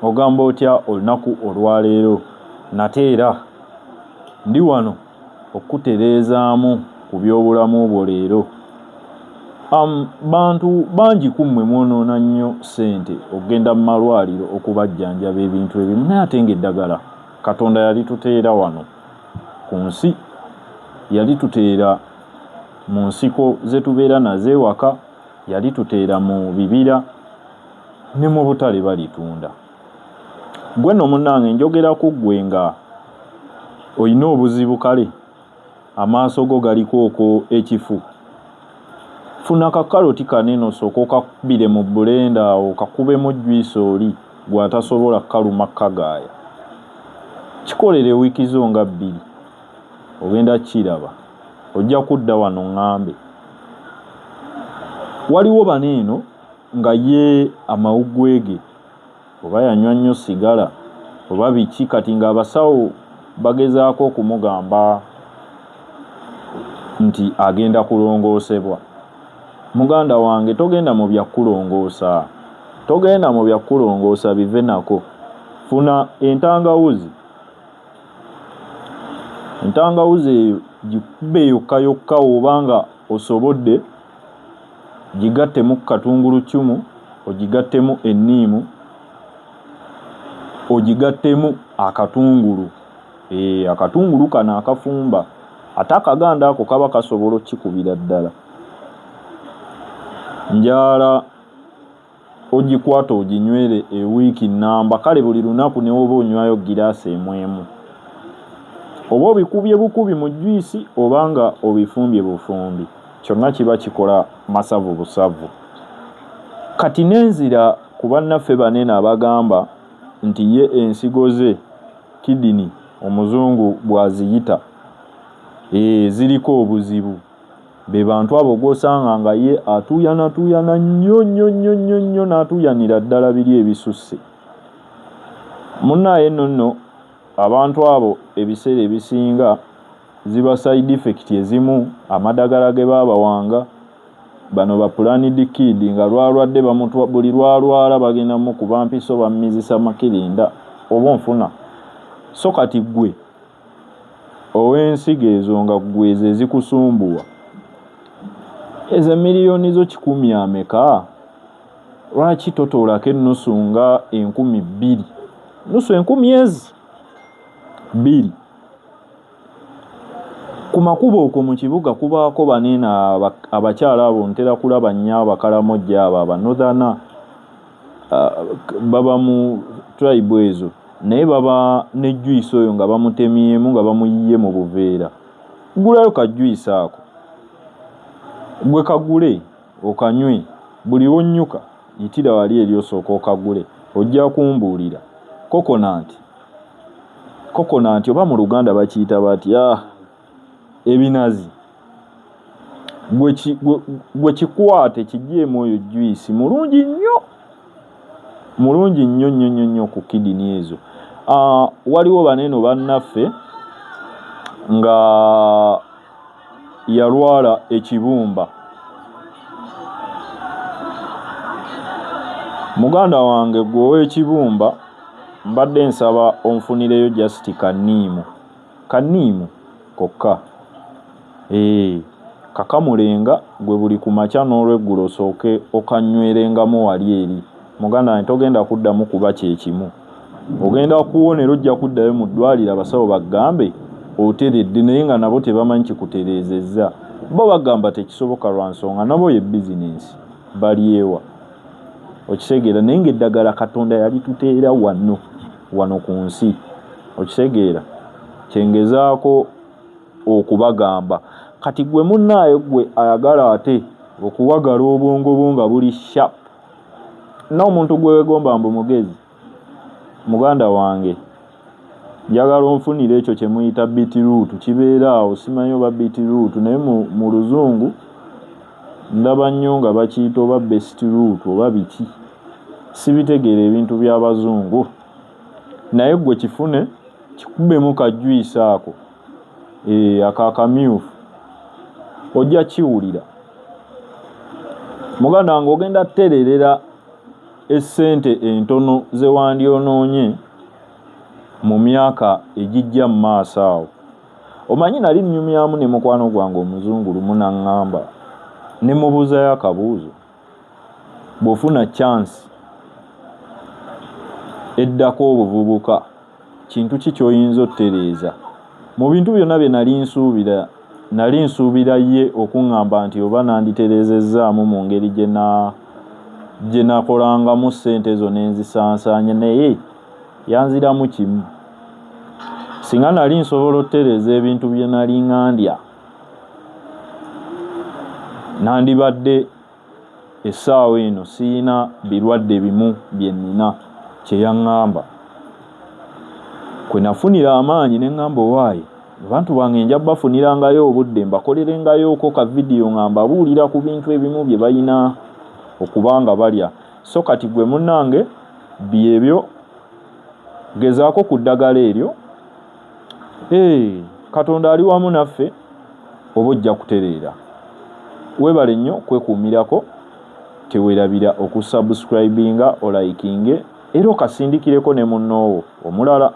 Ogamba otya olunaku olwaleero? Nate era ndi wano okukutereezaamu ku by'obulamu bwo leero. Bantu bangi ku mmwe mwonoona nnyo ssente okugenda mu malwaliro okubajjanjaba ebintu ebimu naye ate ng'eddagala Katonda yalituteera wano ku nsi, yalituteera mu nsiko ze tubeera nazo ewaka, yalituteera mu bibira ne mu butale balitunda. Ggwe nno munnange njogera ku ggwe nga olina obuzibu kale amaaso go galiko oko ekifu. Funa ka kaloti kanene osooke okakubire mu bbulenda awo okakubemu juyisi oli gwe atasobola kukaluma kukagaaya. Kikolere wiiki zo nga bbiri ogenda kukiraba ojja kudda wano oŋŋambe. Waliwo bano eno nga ye amawuggwe ge oba yanywa nnyo sigala oba biki kati ng'abasawo bagezaako okumugamba nti agenda kulongoosebwa. Muganda wange togenda mu bya kukulongoosa, togenda mu bya kukulongoosa bive nako. Funa entangawuzi, entangawuzi eyo gikube yokka yokka oba nga osobodde gigattemu ku katunguluccumu, ogigattemu enniimu, ogigattemu akatungulu. Eeh, akatungulu kano akafumba ate akaganda ako kaba kasobola okukikubira ddala. Njaala ogikwate oginywere ewiiki nnamba kale buli lunaku ne woba onywayo ggiraasi emu emu. Oba obikubye bukubi mu juyisi oba nga obifumbye bufumbi kyonna kiba kikola masavu busavu. Kati ne nzira ku bannaffe bano eno abagamba nti ye ensigo ze kidini omuzungu bw'aziyita, eeh ziriko obuzibu. Be bantu abo gw'osanga nga ye atuuyanatuuyana nnyo nnyo nnyo nnyo nnyo n'atuuyanira ddala biri ebisusse. Munnaaye nno nno abantu abo ebiseera ebisinga ziba side effect ezimu amadagala ge baabawanga, bano ba planned kid nga lwalwadde bamutwa buli lwalwala bagenda mukuba mpiso bamumizisa makirinda oba onfuna. So kati ggwe Ow'ensigo ezo nga ggwe ze zikusumbuwa, ezo emiliyoni zo kikumi ameka? Lwaki totoolako ennusu nga 2000? Nnusu enkumi ezi bbiri. Ku makubo okwo mu kibuga kubaako bano eno abakyala abo ntera kulaba nnyo Abakaramojja abo Abanothana. Baba mu tribe ezo naye baba ne juice oyo nga bamutemyemu nga bamuyiye mu buveera. Gulayo ka juice ako gwe kagule okanywe buli wonnyuka yitira wali eri osooke okagule ojja kumbuulira. Coconut, coconut oba mu Luganda bakiyita batya? Ebinazi. Gwe kikwate kigyemu oyo juice mulungi nnyo mulungi nnyo nnyo nnyo nnyo ku kidini ezo. Waliwo bano eno bannaffe nga yalwala ekibumba. Muganda wange gwe ow'ekibumba mbadde nsaba onfunireyo just ka nniimu. Ka nniimu kokka. Eeh, kakamulenga gwe buli ku makya n'olweggulo osooke okanywerengamu wali eri. Muganda wange togenda kuddamu kuba kye kimu. Ogenda kuwona era ojja kuddayo mu ddwaliro abasawo bakugambe oteredde naye nga nabo tebamanyi kikutereezezza. Bo bagamba tekisoboka lwa nsonga nabo ye bizinensi balyewa. Okitegeera? Naye ng'eddagala Katonda yalituteera wano, wano ku nsi. Okitegeera? Kye ngezaako okubagamba. Kati ggwe munnaaye ggwe ayagala ate okuwagala obwongo bwo nga buli sharp, n'omuntu gwe weegomba mbu mugezi, muganda wange, njagala onfunire ekyo kye muyita beetroot, kibeera awo, simanyi oba beetroot, naye mu, mu Luzungu ndaba nnyo nga bakiyita oba best root oba biki. Sibitegeera ebintu by'Abazungu. Naye ggwe kifune, kikubemu ka juice ako, eeh, ako akamyufu, ojja kiwulira. Muganda wange ogenda tererera. essente entono ze wandyonoonye mu myaka egijja mu maaso awo. Omanyi nali nnyumyamu ne mukwano gwange omuzungu lumu n'aŋŋamba, ne mubuuzayo akabuuzo, bw'ofuna chance eddako obuvubuka, kintu ki ky'oyinza ottereeza? Mu bintu byonna bye nali nsuubira, nali nsuubira ye okuŋŋamba nti oba nanditereezezzaamu mu ngeri gye na gye nakolangamu ssente ezo ne nzisansaanya, naye yanziramu kimu. Singa nali nsobola otereeza ebintu bye nali nga ndya, nandibadde essaawa eno siyina birwadde bimu bye nnina, kye yaŋŋamba. Kwe nafunira amaanyi ne ŋŋamba owaaye abantu bange nja bafunirangayo obudde mbakolerengayooko ka vidiyo nga mbabuulira ku bintu ebimu bye balina okuba nga balya. So kati gwe munnange byebyo gezaako ku ddagala eryo. Ee, Katonda ali wamu naffe oba ojja kutereera. Weebale nnyo kwekuumirako, teweerabira okusubscribinga, olikinge era okasindikireko ne munnoowo omulala.